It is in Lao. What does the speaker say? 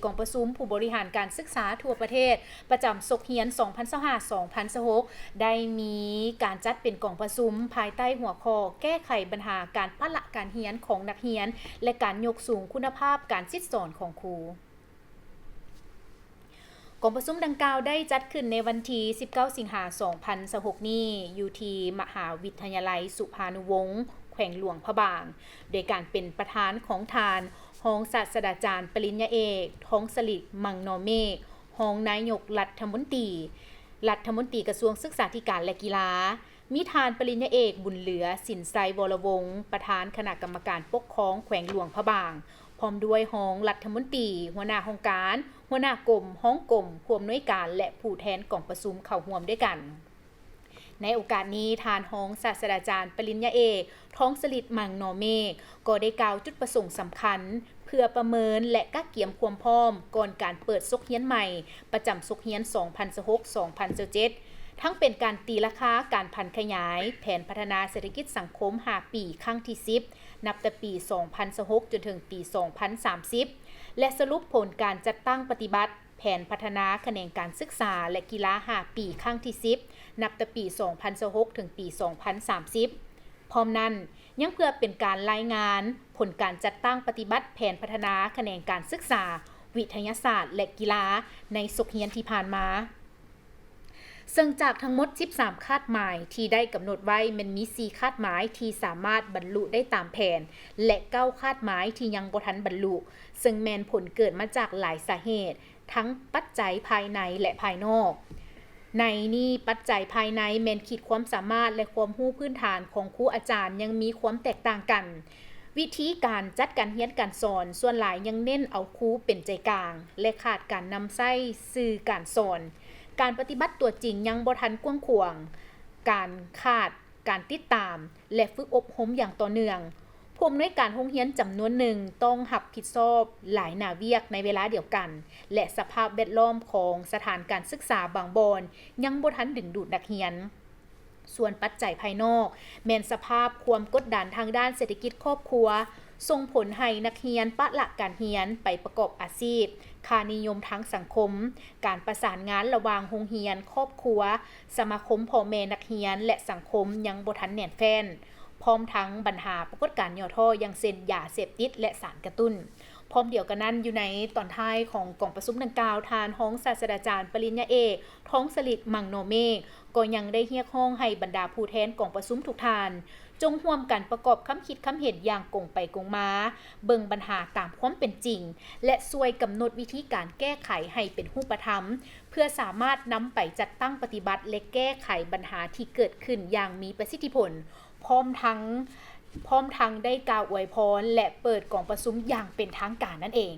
ກອງປະຊຸມຜູ້ບໍລິຫານການສຶກສາທົ່ວປະເທດ ປະຈຳສົກຮຽນ ສອງພັນຊາວຫ້າ ສອງພັນຊາວຫົກ ໄດ້ມີການຈັດເປັນກອງປະຊຸມພາຍໃຕ້ຫົວຂໍ້ ແກ້ໄຂບັນຫາການປະລະການຮຽນຂອງນັກຮຽນ ແລະ ການຍົກສູງຄຸນນະພາບການສິດສອນຂອງຄູ. ກອງປະຊຸມດັ່ງກ່າວໄດ້ຈັດຂຶ້ນໃນວັນທີ ສິບເກົ້າ ສິງຫາ ສອງພັນຊາວຫົກນີ້ ຢູ່ທີ່ມະຫາວິທະຍາໄລສຸພານຸວົງ ແຂວງຫຼວງພະບາງ ໂດຍການເປັນປະທານຂອງທ່ານ ຮອງສາດສະດາຈານປະລິນຍາເອກ ທອງສະລິດ ມັງນໍເມກ ຮອງນາຍົກລັດຖະມົນຕີ ລັດຖະມົນຕີກະຊວງສຶກສາທິການ ແລະ ກິລາ, ມີທ່ານປະລິນຍາເອກ ບຸນເຫຼືອ ສິນໄຊວໍລະວົງ ປະທານຄະນະກຳມະການປົກຄອງແຂວງຫຼວງພະບາງ, ພ້ອມດ້ວຍຮອງລັດຖະມົນຕີ, ຫົວໜ້າຫ້ອງການ, ຫົວໜ້າກົມ, ຮອງກົມ, ຜູ້ອຳນວຍການ ແລະ ຜູ້ແທນກອງປະຊຸມເຂົ້າຮ່ວມດ້ວຍກັນ. ໃນໂອກາດນີ້, ທ່ານຮອງສາດສະດາຈານປະລິນຍາເອກ ທອງສະລິດ ມັງນໍເມກ ກໍໄດ້ກ່າວຈຸດປະສົງສຳຄັນ ເພື່ອປະເມີນ ແລະ ກະກຽມຄວາມພ້ອມກ່ອນການເປີດສົກຮຽນໃໝ່ ປະຈຳສົກຮຽນ ສອງພັນຊາວຫົກ ສອງພັນຊາວເຈັດ ທັງເປັນການຕີລາຄາການຜັນຂະຫຍາຍແຜນພັດທະນາເສດຖະກິດສັງຄົມ ຫ້າ ປີ ຄັ້ງທີ ສິບ ນັບແຕ່ປີ ສອງພັນຊາວຫົກ ຈົນເຖິງປີ ສອງພັນສາມສິບ ແລະ ສະຫຼຸບຜົນການຈັດຕັ້ງປະຕິບັດ ແຜນພັດທະນາຂະແໜງການສຶກສາ ແລະ ກິລາ ຫ້າ ປີ ຄັ້ງທີ ສິບ ນັບແຕ່ປີ ສອງພັນຊາວຫົກ ເຖິງປີ ສອງພັນສາມສິບ. ພ້ອມນັ້ນ, ຍັງເພື່ອເປັນການລາຍງານຜົນການຈັດຕັ້ງປະຕິບັດແຜນພັດທະນາຂະແໜງການສຶກສາ, ວິທະຍາສາດ ແລະ ກິລາ ໃນສົກຮຽນທີ່ຜ່ານມາ. ເຊິ່ງຈາກທັງໝົດ ສິບສາມ ຄາດໝາຍທີ່ໄດ້ກຳນົດໄວ້ ແມ່ນມີ ສີ່ ຄາດໝາຍທີ່ສາມາດບັນລຸໄດ້ຕາມແຜນ ແລະ ເກົ້າ ຄາດໝາຍທີ່ຍັງບໍ່ທັນບັນລຸ, ເຊິ່ງແມ່ນຜົນເກີດມາຈາກຫຼາຍສາເຫດ, ທັງປັດໄຈພາຍໃນ ແລະ ພາຍນອກ. ໃນນີ້, ປັດໄຈພາຍໃນແມ່ນຂີດຄວາມສາມາດ ແລະ ຄວາມຮູ້ພື້ນຖານຂອງຄູອາຈານຍັງມີຄວາມແຕກຕ່າງກັນ. ວິທີການຈັດການຮຽນການສອນສ່ວນຫຼາຍຍັງເນັ້ນເອົາຄູເປັນໃຈກາງ ແລະ ຂາດການນຳໃຊ້ສື່ການສອນ. ການປະຕິບັດຕົວຈິງຍັງບໍ່ທັນກວ້າງຂວາງ, ການຂາດການຕິດຕາມ ແລະ ຝຶກອົບຮົມຢ່າງຕໍ່ເນື່ອງ. ຜູ້ອຳນວຍການໂຮງຮຽນຈຳນວນໜຶ່ງຕ້ອງຮັບຜິດຊອບຫຼາຍໜ້າວຽກໃນເວລາດຽວກັນ ແລະ ສະພາບແວດລ້ອມຂອງສະຖານການສຶກສາບາງບ່ອນຍັງບໍ່ທັນດຶງດູດນັກຮຽນ. ສ່ວນປັດໄຈພາຍນອກ ແມ່ນສະພາບຄວາມກົດດັນທາງດ້ານເສດຖະກິດຄອບຄົວ ສົ່ງຜົນໃຫ້ນັກຮຽນປະລະການຮຽນໄປປະກອບອາຊີບ, ຄ່ານິຍົມທາງສັງຄົມ, ການປະສານງານລະຫວ່າງໂຮງຮຽນ, ຄອບຄົວ, ສະມາຄົມພໍ່ແມ່ນັກຮຽນ ແລະ ສັງຄົມຍັງບໍ່ທັນແໜ້ນແຟ້ນ, ພ້ອມທັງບັນຫາປາກົດການຫຍໍ້ທໍ້ ຢ່າງເຊັ່ນ ຢາເສບຕິດ ແລະ ສານກະຕຸ້ນ. ພ້ອມດຽວກັນນັ້ນ, ຢູ່ໃນຕອນທ້າຍຂອງກອງປະຊຸມດັ່ງກ່າວ, ທ່ານຮອງສາດສະດາຈານປະລິນຍາເອກ ທອງສະລິດ ມັງນໍເມກ ກໍຍັງໄດ້ຮຽກຮ້ອງໃຫ້ບັນດາຜູ້ແທນກອງປະຊຸມທຸກທ່ານ ຈົ່ງຮ່ວມກັນປະກອບຄຳຄິດຄຳເຫັນຢ່າງກົງໄປກົງມາ, ເບິ່ງບັນຫາຕາມຄວາມເປັນຈິງ ແລະ ຊ່ວຍກຳນົດວິທີການແກ້ໄຂໃຫ້ເປັນຮູບປະທຳ ເພື່ອສາມາດນຳໄປຈັດຕັ້ງປະຕິບັດ ແລະ ແກ້ໄຂບັນຫາທີ່ເກີດຂຶ້ນຢ່າງມີປະສິດທິຜົນ, ພ້ອມທັງ, ພ້ອມທັງໄດ້ກ່າວອວຍພອນ ແລະ ເປີດກອງປະຊຸມຢ່າງເປັນທາງການນັ້ນເອງ.